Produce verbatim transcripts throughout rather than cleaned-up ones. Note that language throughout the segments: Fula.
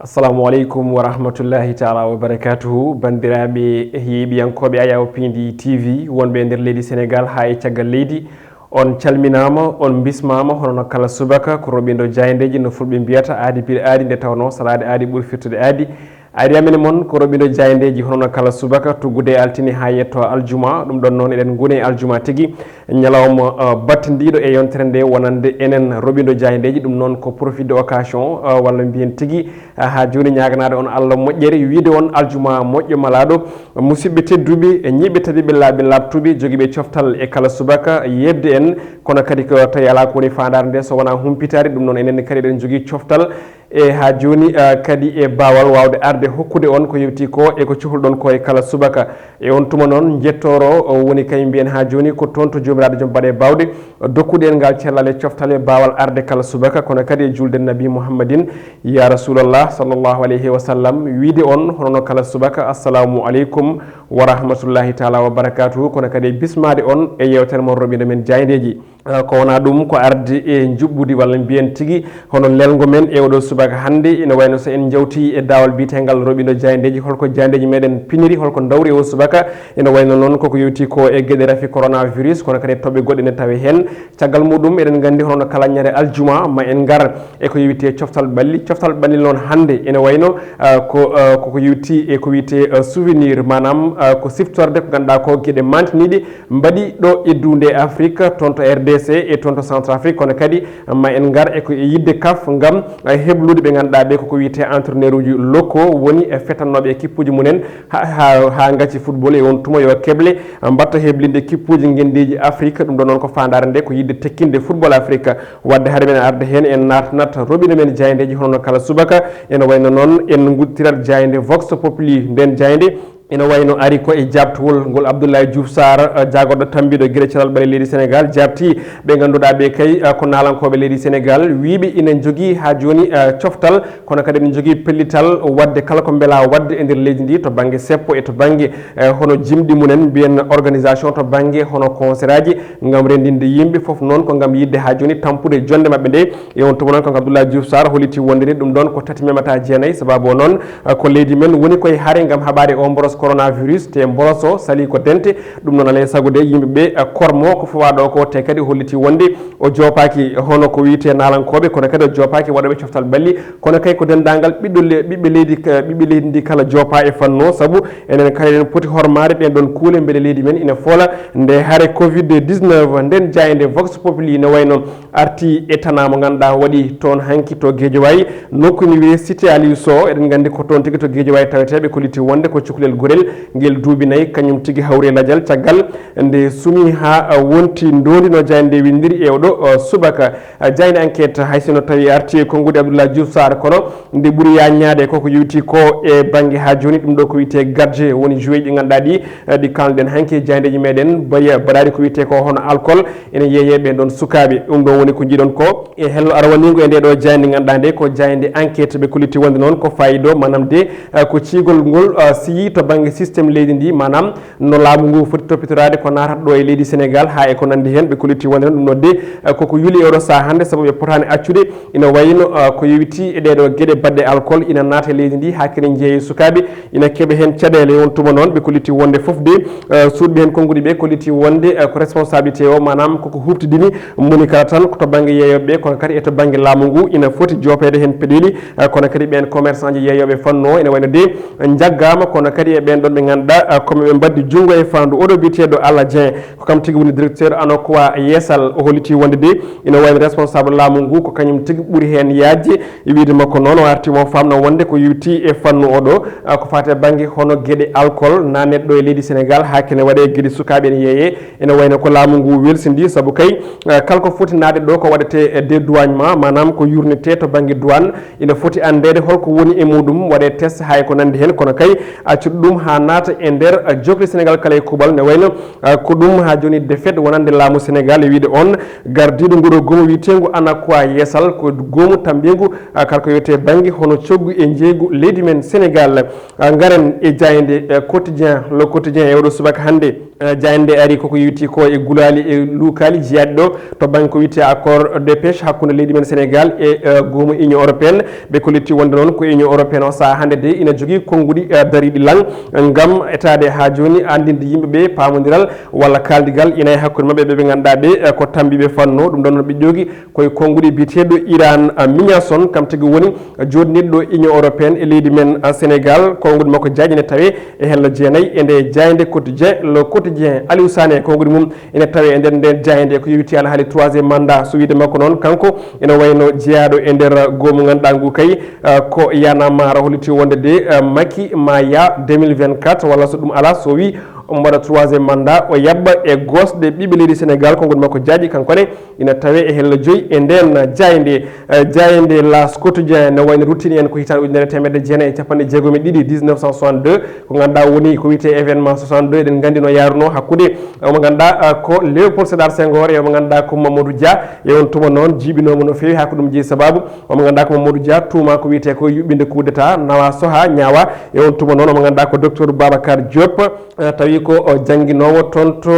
Assalamu aleykum wa rahmatullahi taala wa barakatuhu. Banndiraaɓe heeɓiyankooɓe Ayaw Pindi T V, wonɓe e nder leydi Sénégal haa e caggal leydi, on calminaama, on mbismaama, hono no kala subaka ko roɓindo jaayndeeji, no fulɓe mbiyata, aadi piri aadi, nde tawnoo salaade aadi ɓuri firtude aadi. Aadi amen e mon ko roɓindo jaayndeeji, hono no kala subaka, tuggude e altine haa yetto aljuma. Ɗum ɗon noon, eɗen ngoni e aljuma tigi, ñalawma, uh, battindiiɗo e yontere nde, wonande enen roɓindo jaayndeeji. Ɗum noon ko profit de occasion, uh, walla mbiyen tigi, uh, haa jooni ñaaganaade on Allah moƴƴere, wiide on aljuma moƴƴo malaaɗo. Musidɓe tedduɓe, e ñiiɓe tabiɓe laaɓe laaɓtuɓe, jogiiɓe coftal e kala subaka, yeɓde en, kono kadi ko tawi alaa ko woni faandaare nde so wonaa humpitaade. Ɗum noon, enen kadi eɗen njogii coftal e haa jooni, ah, kadi e baawal waawde arde hokkude on ko yewti ko e ko cuhluɗon ko e kala subaka. E on tuma noon, njettooro o woni kañ mbiyen haa jooni ko toon to Joomiraaɗo Joom Baɗe Baawɗe, dokkude en ngal cellal e coftal e baawal arde kala subaka, kono kadi e juulde Nabi Muhammadin, ya Rasulallah, sallallahu alayhi wa sallam, wiide on hono no kala subaka, assalamu aleykum wa rahmatullahi taala wa barakatuhu, kono kadi e bismaade on e yeewtere mon roɓindo men jaayndeeji. Eh, ko wonaa ɗum, ko arde e njuɓɓudi walla mbiyen tigi hono lelngo men e oɗo subaka hannde. Ina wayno so en njawti e daawal biyetengal roɓindo jaayndeeji, holko jaayndeeji meɗen piniri, holko ndawri e o subaka, ina wayno noon koko yewti ko e geɗe rafi coronavirus, kono kadi e toɓɓe goɗɗe ne tawi heen. Caggal muɗum, eɗen nganndi hono no kala ñande aljuma ma en ngar e ko yewti e coftal ɓalli. Coftal ɓalli noon hannde ina wayno, ah, ko, ah, koko yewti e ko wiyte, ah, souvenir, maanaam, ah, ko siftorde ko ngannduɗaa ko geɗe mantiniiɗe mbaɗi ɗo e duunde Afrique, toon to R D C e toon to Centrafrique, kono kadi ma en ngar e ko e yidde kaf ngam, eh, heblude ɓe ngannduɗaa ɓe koko wiyte entraîneur uji locaux woni e fetannooɓe e kippuuji mumen ha, ha, ha ngacci football e on tuma yo keble, eh, mbatta heblinde kippuuji ngenndiiji Afrique. Ɗum ɗo noon ko faandaare nde ko yidde tekkinde football Afrique. Wadde hade men arde heen en naatnat roɓindo men jaayndeeji hono no kala subaka. Ene wayno noon en nguddirat jaaynde Vox Populi. Nden jaaynde ina wayno ari ko e jaabtowol ngol Abdoulaye Diouf Sarr, eh, jaagorɗo tambiiɗo geɗe cellal ɓalli leydi Sénégal, jaabti ɓe ngannduɗaa ɓe kay, eh, ko naalankooɓe leydi Sénégal, wiiɓe ina njogii haa jooni, eh, coftal, kono kadi ina njogii pellital waɗde kala ko mbela waɗde e nder leydi ndi to bannge seppo e to bannge, eh, hono jimɗi mumen, mbiyen organisation to bannge hono concert aji, ngam renndinde yimɓe fof noon ko ngam yiɗde haa jooni tampude jonnde maɓɓe nde. E on tuma noon, kanko Abdoulaye Diouf Sarr holliti wonde ni ɗum ɗon ko tati memata jeenayi, sababu o noon, eh, ko leydi men woni koye hare ngam haɓaade o mboros coronavirus, te mboros o sali ko dente. Ɗum noon alay sago de yimɓe ɓe, eh, kormo ko fawaɗo ko, te kadi holliti wonde o joopaki hono ko wiyte naalankooɓe, kono kadi o joopaki waɗooɓe coftal ɓalli, kono kay ko denndaangal ɓiɗɗo le-, ɓiɓɓe leydi ka-, ɓiɓɓe leydi ndi kala joopa e fanno, sabu enen kala eɗen poti hormaade ɗen ɗon kuule mbele leydi men ina foola nde hare covid dix-neuf. Nden jaaynde Vox Populi ne wayno arti e tana mo ngannduɗaa waɗi toon hanki to Guédiawaye, nokku ne wiyee Cité Aliou Sow. Eɗen nganndi ko toon tigi to Guédiawaye taweteeɓe kolliti wonde ko cukalel gorel ngel duuɓi nayi, kañum tigi hawri e lajal caggal nde sumi haa, uh, wonti ndoondi no jaaynde nde winndiri e oɗo, uh, subaka. Uh, jaaynde Enquête hay sinno tawi arti e konnguɗi Abdoulaye Diouf Sarr, kono nde ɓuri yaññaade koko yewti ko e bannge haa jooni, ɗum ɗo ko wiyetee gadje woni joué ji ngannduɗaa ɗi, uh, ɗi kaalɗen hanki e jaayndeeji meɗen, baya-, baɗaani ko wiyetee ko hono alcool, ene yeeyee ɓeen ɗon sukaaɓe. Ɗum ɗon woni ko njiɗon ko e hello arwaniingo e nde ɗo jaaynde ngannduɗaa nde ko jaaynde Enquête. Ɓe kolliti wonde noon ko faayido, maanaam de, eh, ko ciigol ngol, eh, siyi to bannge système leydi ndi, maanaam no laamu ngu foti toppitoraade ko naatata ɗo e leydi Sénégal haa e ko nanndi heen. Ɓe kolliti wonde noon ɗum ɗo de, eh, koko yuli e oɗo sahaa hannde, sabu ɓe potaani accude ina wayno, eh, ko yowiti e ɗee ɗo geɗe baɗɗe alcool ina naata e leydi ndi haa kadi jeeya e sukaaɓe ina keɓa heen caɗeele. E on tuma noon, ɓe kolliti wonde fof de, eh, suuɗɓe heen konnguɗi ɓe kolliti wonde, eh, ko responsabilité o, maanaam koko huuɓtidini moni kala tan, ko to bannge yeeyooɓe ɓe, kono kadi e to bannge laamu ngu ina foti joopeede heen peɗeeli, eh, kono kadi ɓeen commerçant ji yeeyooɓe fannu o ina wayno de njaggaama, kono kadi e ɓeen ɗon ɓe ngannduɗaa, eh, ko ɓe mbaddi junngo e faandu. Oɗo biyeteeɗo Alla Dieng, ko kam tigi woni directeur Anokoa Yesal, o holliti wonde de ina wayno responsable laamu ngu ko kañum tigi ɓuri heen yaajde. E wiyde makko noon, o arti mo faamno wonde ko yowiti e fannu oɗo, ah, ko faati e bannge hono geɗe alcool, naatneɗe ɗo e leydi Sénégal, haa kene waɗe geɗe sukaaɓe ene yeeye, ene wayno ko laamu ngu welsindi, sabu kay, ah, kala ko foti naatde ɗo ko waɗete, eh, dédouanement, maanaam ko yurnete to bannge douane, ina foti anndeede holko woni e muɗum, waɗe test haa e ko nanndi heen, kono kay accude ɗum haa naata e nder, ah, jokle Sénégal kala e kuuɓal, ne wayno, ah, ko ɗum haa jooni défaite wonande laamu Sénégal e wiyde on gardiiɗo nguɗo goomu wiyeteengu Anakoa Yesal, ko goomu tammbeengu, ah, kala ko wiyetee bannge hono coggu e njeeygu leydi men Sénégal. Ah, ngaren e jaaynde, eh, Quotidien, Le Quotidien e oɗo subaka hannde. Eh, jaaynde ari koko yowiti ko e gulaali e luukaali jeyaaɗi ɗo to bannge ko wiyetee Accord de pêche hakkunde leydi men Sénégal e goomu Union européenne. Ɓe kollitii wonde noon ko Union européenne o sahaa hannde de ina jogii konnguɗi dariiɗi lan ngam etaade haa jooni anndinde yimɓe ɓe paamondiral walla kaaldigal ina e hakkunde maɓɓe ɓe ɓe ngannduɗaa ɓe ko tammbiiɓe fannu. Ɗum ɗoon noon ɓe ƴoogi koye konnguɗi biyeteeɗo Iran Miñason, kam tigi woni joɗɗinɗo Union européenne e leydi men Sénégal. Konnguɗi makko jaaji ene tawee e hello jeenayi e nde jaaynde Quotidien, Le Quotidien. Aliou Sané, konnguɗi mum ene tawee e nder nden jaaynde ko yowiti alhaali troisième mandat. So wiyde makko noon, kanko ene wayno jeyaaɗo e nder goomu ngannduɗaa ngu kay, ko Y'en a marre holliti wonde de Macky ma yaa deux mille vingt-quatre, walla so ɗum alaa, so wii omo waɗa troisième mandat, o yaɓɓa e gosɗe ɓiɓɓe leydi Sénégal. Konnguɗi makko jaaji kanko ne ina tawee e hello joyi e nden jaaynde. Jaaynde L'As Quotidien ne wayno ruttini en ko hitaande ujunere teemedde jeenayi e capanɗe jeegom e ɗiɗi, dix-neuf cent soixante-deux, ko ngannduɗaa woni ko wiyetee événement soixante-deux, eɗen nganndi no yaarunoo hakkunde omo ngannduɗaa ko Léopold Sédar Senghor e omo ngannduɗaa ko Mamadou Dia. E on tuma noon jiiɓinooma no feewi haa ko ɗum jeyi sababu omo ngannduɗaa ko Mamadou Dia tuumaa ko wiyetee ko yuɓɓinde coup d'état, nawa soha ñaawa. E on tuma noon omo ngannduɗaa ko docteur Babacar Diop, tawi ko jannginoowo toon to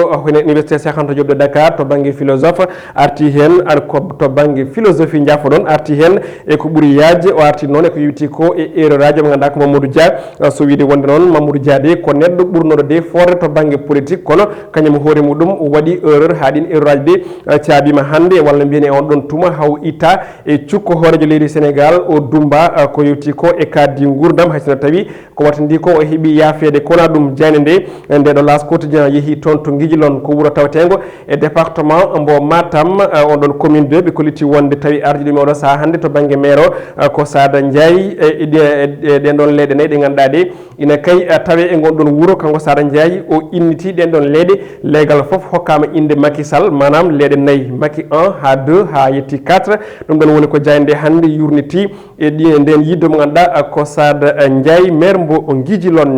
université Cheikh Anta Diop de Dakar to bannge philosophe, arti heen, ar-, ko to bannge philosophie, njafoɗon, arti heen e ko ɓuri yaajde. O arti noon e ko yowiti ko e erreur aji mo ngannduɗaa ko Mamadou Dia. So wiyde wonde noon Mamadou Dia de ko neɗɗo ɓurnooɗo de foorde to bannge politique, kono kañum hoore muɗum waɗi erreur haa ɗin erreur aji de caabiima hannde, walla mbiyen e on ɗon tuma haw itta e cukko hooreejo leydi Sénégal, o dumba ko yowiti ko e kaddi nguurndam, hay so tawi ko wattandi ko o heɓi yaafeede. Kono ɗum jaaynde nde, nde ɗo L'As Quotidien yehi toon to Ngijilon, ko wuro tawteengo e département mbo Matam, on ɗon commune deux, ɓe kolliti wonde tawi ardi ɗum e oɗo sahaa hannde to bannge maire o ko Sada Ndiaye. E, e ɗe, e ɗen ɗon leyɗe nayi ɗe ngannduɗaa ɗe ina kay tawe e ngon ɗon wuro, kanko Sada Ndiaye o inniti ɗen ɗon leyɗe, leegal fof hokkaama innde Macky Sall, maanaam leyɗe nayi, Macky un haa deux haa yetti quatre. Ɗum ɗon woni ko jaaynde hannde yurniti e ɗi, e nden yidde mo ngannduɗaa ko Sada Ndiaye, maire mbo Ngijilon.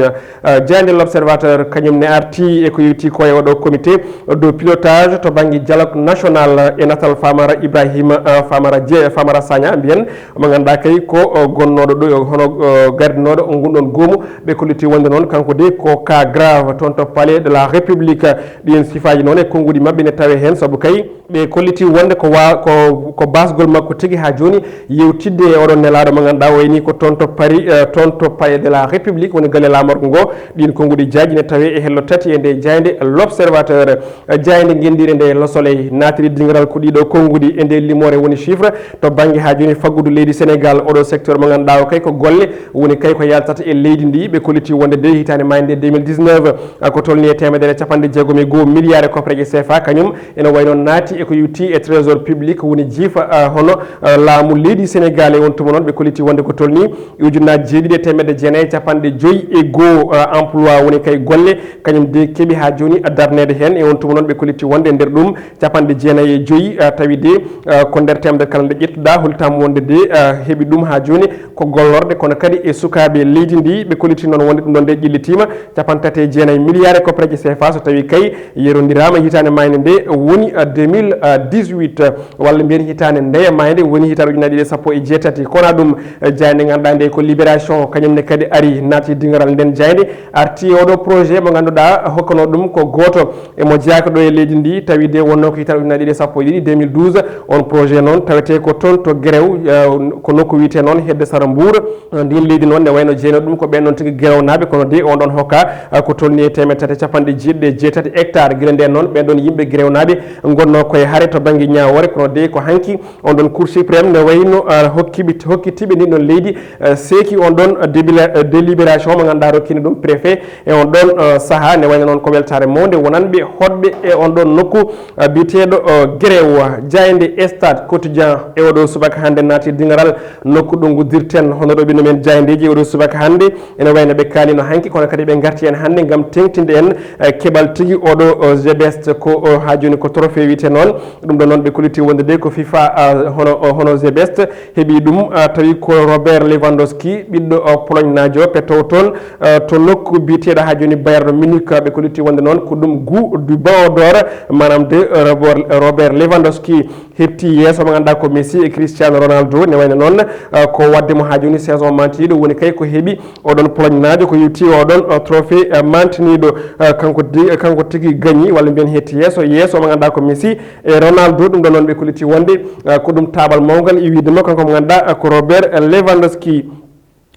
Jaaynde L'Observateur kañum ne arti e ko yowiti ko e oɗo comité de pilotage to bannge dialogue national e natal Famara Ibrahima, Famara Je-, Famara Sagna mbiyen, mo ngannduɗaa kay ko gonnooɗo ɗo hono gardinooɗo ngun ɗon goomu. Ɓe kolliti wonde noon kanko de ko cas grave toon to Palais de la République. Ɗiyen sifaaji noon e konnguɗi maɓɓe ne tawe heen, sabu kay ɓe kolliti wonde ko wa-, ko, ko basgol makko tigi haa jooni yewtidde e oɗon nelaaɗo mo ngannduɗaa o wayni ko toon to Paris, eh, toon to Palais de la République woni galle laamorgo ngo. Ɗin konnguɗi jaaji ne tawe e hello tati e nde jaaynde L'Observateur. Eh, jaaynde ngenndiire nde Le Soleil naatiri dingiral ko ɗiɗo konnguɗi e nde limoore woni chiffre to bannge haa jooni faggudu leydi Sénégal. Oɗo secteur mo ngannduɗaa o kay ko golle woni kay ko yaltata e leydi ndi. Ɓe kolliti wonde de hitaande maayde deux mille dix-neuf, eh, ko tolni e teemedere capanɗe jeegom e goo milliard e koppareeje C F A kañum ene wayno naati e ko yowti e trésor public woni jiifa, ah, hono, ah, laamu leydi Sénégal. E on tuma noon ɓe kolliti wonde ko tolni e ujunnaaji jeeɗiɗi e teemedde jeenayi e capanɗe joyi e goo, ah, emploi woni kay golle kañum de keɓi haa jooni darneede heen. E on tuma noon ɓe kolliti wonde e nder ɗum capanɗe jeenayi e joyi, ah, tawi de, ah, ko nder teemedere kala nde ƴettuɗaa hollitam wonde de, ah, heɓi ɗum haa jooni ko gollorɗe kono kadi e sukaaɓe leydi ndi. Ɓe kolliti noon wonde ɗum ɗon nde ƴellitiima capanɗe tati e jeenayi milliard e koppareeje C F A so tawi kay yerondiraama hitaande maayde nde woni, ah, deux mille dix-huit, walla mbiyen hitaande ndeya maayde woni hitaande ujunnaji ɗiɗi e sappo e jeetati. Kono ɗum, eh, jaaynde ngannduɗaa nde ko Libération kañum ne kadi ari naati dingiral nden jaaynde arti e oɗo projet mo ngannduɗaa hokkano ɗum ko gooto emo jeyaaka ɗo e leydi ndi, tawi de wonno ko hitaande ujunnaji ɗiɗi e sappo e ɗiɗi, deux mille douze. On projet noon tawete ko toon to Guéréo, eh, ko nokku wiyete noon Hedde Sara Mbour. Ndin leydi noon ne wayno jeyno ɗum ko ɓen ɗon tigi Guéréonaaɓe, kono de on ɗon hokka, ah, ko tolni e teemedde tati e capanɗe jeeɗiɗi e jeetati hectare. Gila nden noon ɓen ɗon yimɓe Guéréonaaɓe ngonno koye hare to bannge ñaawoore, kono de ko hanki on ɗon Cour suprême ne wayno, ah, hokkiɓe, hokkitiiɓe ndin ɗon leydi, ah, seeki on ɗon débila-, délibération mo ngannduɗaa rokkini ɗum préfet e on ɗon, ah, sahaa. Ne wayno noon ko weltaare mawnde wonanɓe hoɗɓe e on ɗon nokku, ah, biyeteeɗo, ah, Guéréo. Jaaynde Stade Quotidien e oɗo subaka hannde naati dingiral nokku ɗo nguddirten hono ɗo ɓinno men jaayndeeji oɗo subaka hannde. Ene wayno ɓe kaalino hanki, kono kadi ɓe ngarti en hannde ngam teŋtinde en, eh, keɓal tigi oɗo, o, Zbest ko, o, haa jooni ko trophée wiyete noon. Ɗum ɗo noon ɓe kolliti wonde de ko FIFA, ah, hono, o, hono Zbest heɓi ɗum, ah, tawi ko Robert Lewandowski, ɓiɗɗo, o, Polognaajo, pettowo toon, ah, to nokku biyeteeɗo haa jooni Bayern Munich. Ɓe kolliti wonde noon ko ɗum goût du Ballon d'Or, maanaam de Robert, Robert Lewandowski heɓti yeeso mo ngannduɗaa ko Messi e Cristiano Ronaldo. Ne wayno noon, ah, ko waɗde mo haa jooni saison mantiiɗo woni kay ko heɓi oɗon Pologne Naajo ko yewti oɗon, uh, trophée, uh, mantiniiɗo, uh, kanko di-, uh, kanko tigi gañi, walla mbiyen hetti yeeso, yeeso mo ngannduɗaa ko Messi e Ronaldo. Ɗum ɗo noon ɓe kolliti wonde, uh, ko ɗum taabal mawngal e wiyde mo kanko mo ngannduɗaa, uh, ko Robert Lewandowski.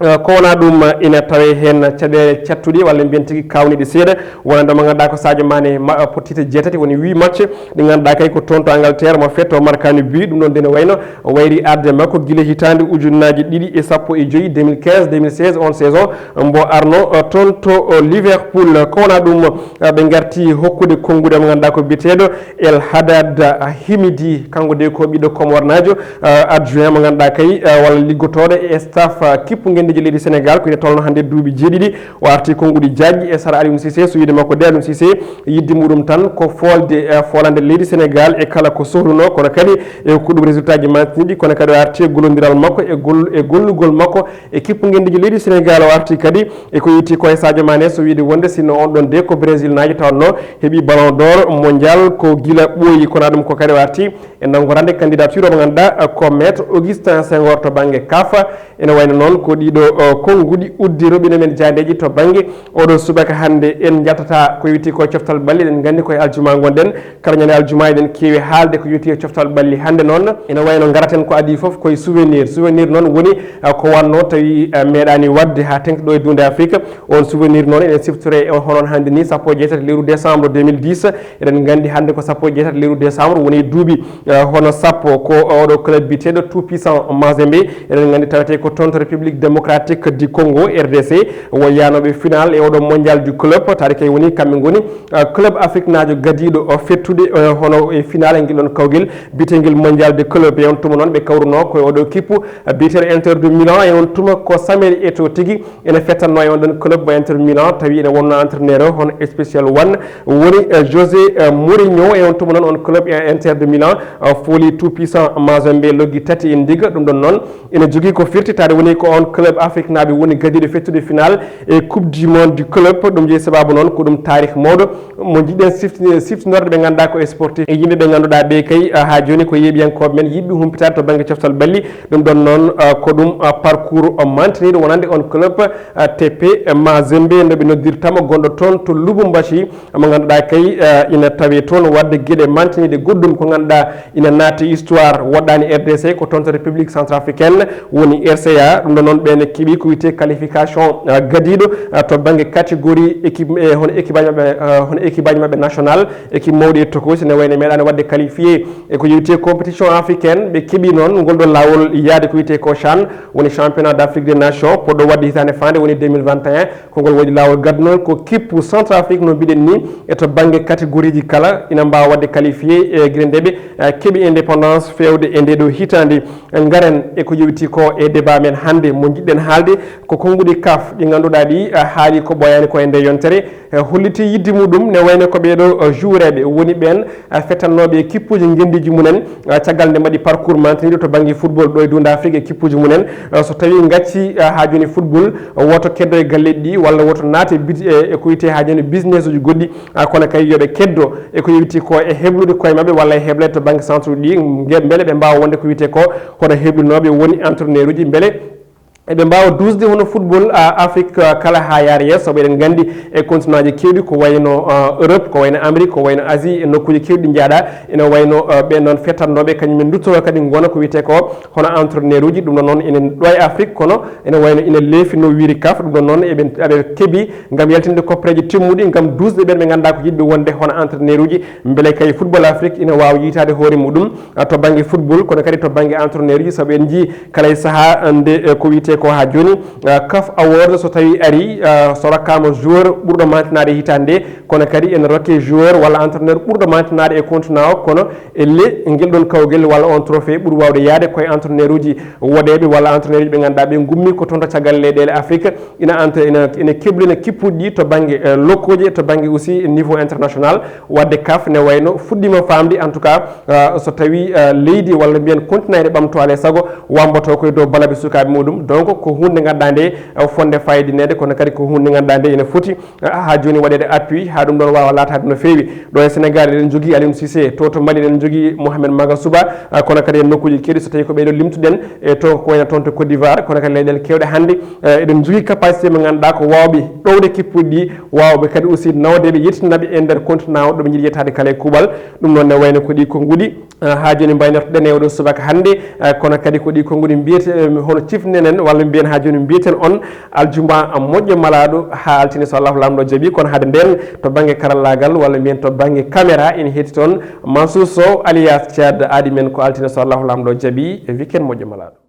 Uh, ko wonaa ɗum, uh, ina tawee heen caɗeele cattuɗe walla mbiyen tigi kaawniiɗe seeɗa, wonande mo ngannduɗaa ko Sadio Mané ma, uh, pottitte jeetati, woni huit match ɗi ngannduɗaa kay ko toon to Angleterre mo fetto markaani bi. Ɗum ɗoon nde ne wayno o wayri arde makko gila hitaande ujunnaaji ɗiɗi e sappo e joy, deux mille quinze deux mille seize, on saison mbo arno, uh, toon to, uh, Liverpool. Ko wonaa ɗum, uh, ɓe ngarti hokkude konnguɗi mo ngannduɗaa ko biyeteeɗo El Haddad Himidi, kanko de ko ɓiɗɗo Komornaajo, uh, adjoint mo ngannduɗaa kay, uh, walla liggotooɗo e staff, uh, kippu ngenndiiji leydi Sénégal, ko ina tolno hannde duuɓi jeeɗiɗi. O arti konnguɗi jaajɗi e sara Aliou Cissé, so wiyde makko de Aliou Cissé yidde muɗum tan ko foolde, uh, foolande leydi Sénégal e kala ko sohlunoo, kono kadi e ko ɗum résultat ji mantiniiɗi, kono kadi o arti e gollondiral makko e gol-, e gollugol makko e kippu ngenndiiji leydi Sénégal. O arti kadi e ko yowiti ko e Sadio Mané, so wiyde wonde sinno on ɗon de ko Brésil naajo tawnoo heɓi Ballon d'Or mondial ko gila ɓooyi, kono ɗum ko kadi o arti e nanngorande candidature o mo ngannduɗaa ko Maître Augustin Senghor to bannge CAF. Ene wayno noon ko ɗiɗo, uh, konnguɗi uddi roɓine men jaandeeji to bannge oɗo subaka hannde. En njaltata ko yowiti ko coftal ɓalli, eɗen nganndi ko e aljuma ngonɗen. Kala ñande aljuma eɗen keewi haalde ko yowiti e coftal ɓalli. Hannde noon ene wayno ngaraten ko adii fof koye souvenir. Souvenir noon woni, uh, ko wonno tawi, uh, meeɗaani waɗde haa teŋti ɗo e duunde Afrique. On souvenir noon eɗen siftore e hono hannde ni sappo e jeetati lewru décembre deux mille dix. Eɗen nganndi hannde ko sappo e jeetati lewru décembre woni duuɓi, uh, hono sappo ko oɗo club biyeteeɗo Tout Puissant Mazembe. Eɗen nganndi tawetee ko toon to République Démocratique du Congo, R D C, wo yaanooɓe final e oɗo mondial du club. Taari kay woni kamɓe ngoni, uh, club afriknaajo gadiiɗo, uh, fettude, uh, hono e final e ngel ɗon kawgel biyeteengel mondial de club. E on tuma noon ɓe kawrunoo ko e oɗo kippu, uh, biyeteeɗo Inter de Milan. E on tuma ko Samuel Eto'o tigi ene fettannoo e on ɗon club mo Inter Milan, tawi ene wonnoo entraîneur o hono spécial one woni, uh, José, uh, Mourinho. E on tuma noon on club, uh, Inter de Milan, uh, fooli Tout Puissant Mazembe loggi tati e ndiga. Ɗum ɗon noon ene jogii ko firti, taade woni ko on club afriknaaɓe woni gadiiɗo fettude final e Coupe du Monde du club. Ɗum jeyi sababu noon ko ɗum taarih mawɗo mo njiɗɗen sifti-, siftinorde ɓe ngannduɗaa ko e sportif e yimɓe ɓe ngannduɗaa ɓe kay, uh, haa jooni ko yeeɓiyankooɓe men yiɗɓe humpitaade to bannge coftal ɓalli. Ɗum ɗon noon, uh, ko ɗum, uh, parcours, uh, mantiniiɗo wonande on club, uh, T P Mazembe, no ɓe noddirtamo, gonɗo toon to Lubumbashi, mo ngannduɗaa kay, uh, ina tawe toon waɗde geɗe mantiniiɗe goɗɗum ko ngannduɗaa ina naati histoire woɗɗaani R D C, ko toon to République Centrafricaine woni R C A. Ɗum ɗo noon ɓe ne keɓi ko wiyetee qualification, uh, gadiiɗo, uh, to bannge catégorie équipe, e hono équipage maɓɓe, uh, hono équipage maɓɓe national, équipe mawɗi e tokoosi, ne wayno meeɗaani waɗde qualifié e ko yowiti e compétition africaine. Ɓe keɓi noon ngol ɗo laawol yaade ko wiyetee ko CHAN, woni championnat d'Afrique des nations, poɗɗo waɗde hitaande faande woni deux mille vingt et un. Ko ngol waɗi laawol gaddanol ko kippu Centrafrique no mbiɗen ni, e to bannge catégorie ji kala ina mbaawa waɗde qualifié, e gila nde ɓe, eh, keɓi indépendance feewde e ndee ɗo hitaande. Ngaren e ko yowiti ko e débat men hannde mo njiɗɗen haalde, ko konnguɗi CAF ɗi ngannduɗaa ɗi, eh, haali ko ɓooyaani ko e nde yontere, eh, holliti yidde muɗum ne wayno ko ɓee ɗo, eh, joueureɓe woni ɓeen, eh, fettannooɓe e kippuuji ngenndiiji mumen, eh, caggal nde mbaɗi parcours mantiniiɗo to bannge football ɗo e duunde Afrique e kippuuji mumen. Eh, so tawii ngacci, eh, haa jooni football, eh, woto keddo e galleeji ɗi walla woto naate bid-, e, e ko wiyetee haa jooni business uji goɗɗi, ah, kono kay yo ɓe keddo e ko yowiti ko e heblude koye maɓɓe walla e heblede to bannge centre uji ɗi, nge-, mbele ɓe mbaawa wonde ko wiyetee ko hono heblunooɓe woni entraîneur uji, mbele eɓe mbaawa duusde hono football, ah, Afrique, ah, kala haa yaara yeeso. Sabu eɗen nganndi e continent ji keewɗi ko wayno, ah, Europe, ko wayno Amérique, ko wayno Asie, e nokkuuji keewɗi ɗi njaaɗa, ene wayno, ah, ɓeen noon fettannooɓe kañum en nduttoroo kadi ngona ko wiyetee ko hono entraîneur uji. Ɗum ɗo noon enen ɗo e Afrique kono ene wayno ina leefi no wiiri CAF. Ɗum ɗo noon eɓe, eɓe keɓi ngam yaltinde koppereeji timmuɗi ngam duusde ɓeen ɓe ngannduɗaa ko yiɗɓe wonde hono entraîneur uji, mbele kay football Afrique ina waawa yiytaade hoore muɗum, ah, to bannge football, kono kadi to bannge entraîneur uji, sabu en njii kala e sahaa nde, eh, ko wiyetee ko haa jooni, ah, CAF Award so tawii arii, ah, so rokkaama joueur ɓurɗo mantinaade hitaande nde, kono kadi ene rokkee joueur walla entraîneur ɓurɗo mantinaade e continent o, kono e le ngel ɗon kawgel walla on trophée ɓuri waawde yahde koye entraîneur uji woɗeeɓe walla entraîneur uji ɓe ngannduɗaa ɓe ngummi ko toon to caggal leyɗeele Afrique. Ina entre, ina, ina keblina kippuuji ɗi to bannge, eh, lokkuuji, to bannge aussi niveau international. Waɗde CAF ne wayno fuɗɗiima faamde, en tout cas, eh, so tawii, eh, leydi walla mbiyen continent ene ɓamtoo alaa e sago wammbotoo koye dow balabe sukaaɓe muɗum. Donc, Donc ko hunde ganduɗa nde, eh, fonde fayidineede, kono kadi ko hunde ganduɗa nde ene foti, eh, ha joni waɗede appui ha ɗum ɗon wawa laataade no feewi. Ɗo e Sénégal eɗen jogii Aliou Cissé, to to Mali eɗen jogii Mohamed Maga Suba, eh, kono kadi e nokkuuji keewɗi, so tawi ko ɓeyɗo limtuɗen, e to ko wayno toon to Côte d'Ivoire, kono kadi leyɗeele keewɗe hannde, eh, eɗen jogii capacité mo ganduɗa ko wawɓe ɗowde kippuɗi ɗi, wawɓe kadi aussi nawdeɓe, yettinaɓe e nder continent o, ɗoɓe jiiɗi yettaade kala e kuuɓal. Ɗum noon ne wayno ko ɗi konnguɗi, eh, ha joni mbaynortoɗen e oɗo subaka hannde, eh, kono kadi ko ɗi konnguɗi mbiyete, eh, hono cifnenen walla mbiyen ha joni mbiyeten on aljuma moƴƴo malaɗo ha altine so Allahu Lamɗo jaaɓi. Kono haade nden to banggue karallagal walla mbiyen to banggue caméra ene hetti toon Mansour Sow alias Thiad, aadi men ko altine so Allahu Lamɗo jaaɓi. E weekend moƴƴo malaɗo.